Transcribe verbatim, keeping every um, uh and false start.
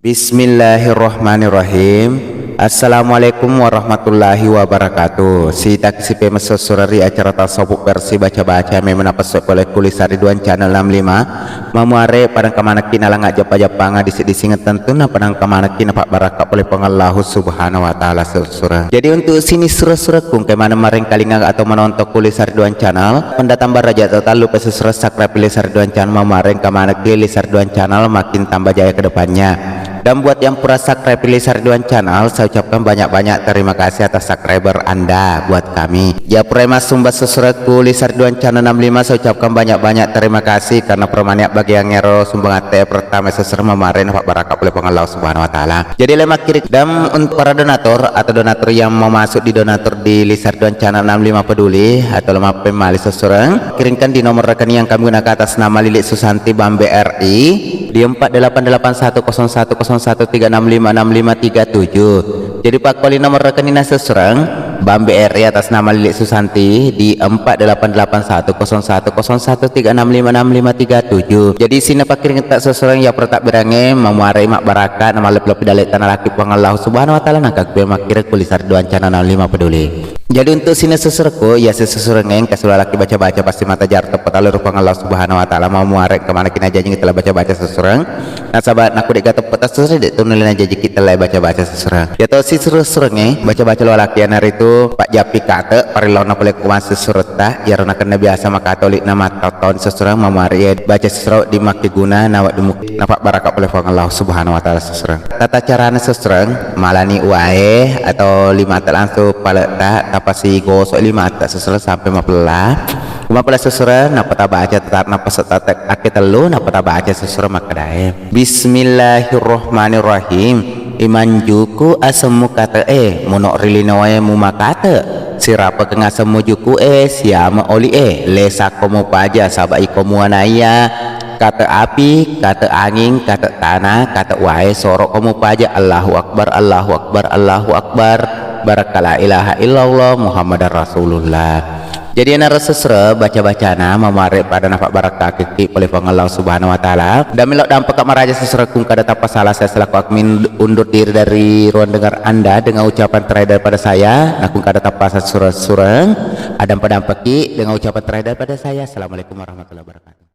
Bismillahirrahmanirrahim. Assalamualaikum warahmatullahi wabarakatuh. Sitaki sipemeng sessureng ri acara Tasawuf versi baca-baca memang napesso pole ku Lisa Ridwan Channel enam lima. Mamuare padang kamanekki nalangnga jappa-jappanga disi-disingeng tentunna padang kamanekki napabbarakka pole Puang Allahu Subhanahu wa Ta'ala sessureng. Jadi untuk sini sura-sura kung ke mana marengkalinga atau menonton ku Lisa Ridwan Channel, pendatang baraja atau talu pese sura subscribe Lisa Ridwan Channel mamuare kamanekki Lisa Ridwan Channel makin tambah jaya ke depannya. Dan buat yang pura subscribe Lisa Ridwan Channel, saya ucapkan banyak-banyak terima kasih atas subscriber Anda buat kami. Ya pura massumba sessurekku Lisa Ridwan Channel enam lima, saya ucapkan banyak-banyak terima kasih karena permaniak bagian ngero sumbang ate pertama sessureng mamuare napabbarakka pole Puang Allah Subhanahu wa Ta'ala. Jadi le makkiring dan untuk para donatur atau donatur yang mau masuk di donatur di Lisa Ridwan Channel enam lima Peduli atau lemappeng mali sessureng, kirimkan di nomor rekening yang kami gunakan atas nama Lilik Susanti Bambe R I di empat delapan delapan satu kosong satu kosong satu tiga enam lima enam lima tiga tujuh. Jadi pakkoli nomor rekeningna sessureng Bambe R I atas nama Lilik Susanti di empat delapan delapan satu kosong satu kosong satu tiga enam lima enam lima tiga tujuh. Jadi sini pakkiring tak sessureng ya pertak berange mamuare mabbarakka na malebbi-lebbi dalle tanah laki Puang Allah Subhanahu wa Ta'ala nangka kue makkiring ku Lisa Ridwan Channel enam lima Peduli. Jadi untuk sini sessurekku, ya sessureng engka sulalaki baca-baca pasti mata jar teppa talu Puang Allah Subhanahu wa Ta'ala mamuare kemana kina janji telah baca-baca sessureng. Nasaba nakku dega teppa tassureng de tunulina jaji kita lai baca-baca sessureng. Ya to sessureng baca-baca lo laki anaritu Pak Japi kate parillona pole kuma sessuretta, ya rona kena biasa makatolik nama taton sessureng mamuare ya baca sessureng di makkeguna nawa di muk-, napabbarakka pole Puang Allah Subhanahu wa Ta'ala sessureng. Tata carana sessureng, malani wae atau limata langsung paletta, tapasi gosok limata sessureng sampai mapella. Mapella sessureng, nappa tabaca tata-, nappa setatek ake tellu, nappa tabaca sessureng makkedae. Bismillahirrahmanirrahim. Imanjuku asemmu kate'e, muno ri linoe mumakate. Sirapekeng asemmu juku'e, siame oli'e, lesakko mupaja, saba iko muanaiya. Kate api, kate anging, kate tana, kate wae, soro'ko mupaja, Allahu Akbar, Allahu Akbar, Allahu Akbar, barakka la ilaha illallah Muhammadar Rasulullah. Jadi enaro sessureng baca-bacana mamuare pada napabbarakka kekki pole Puang Allah Subhanahu wa Ta'ala. Dan melo dampaka maraja sessureng kung kada tappa sala saya selaku admin undur diri dari ruang dengar Anda dengan ucapan terakhir daripada saya. Nakung kada tappa sessureng-sureng, adampa-dampaki dengan ucapan terakhir daripada saya. Assalamualaikum warahmatullahi wabarakatuh.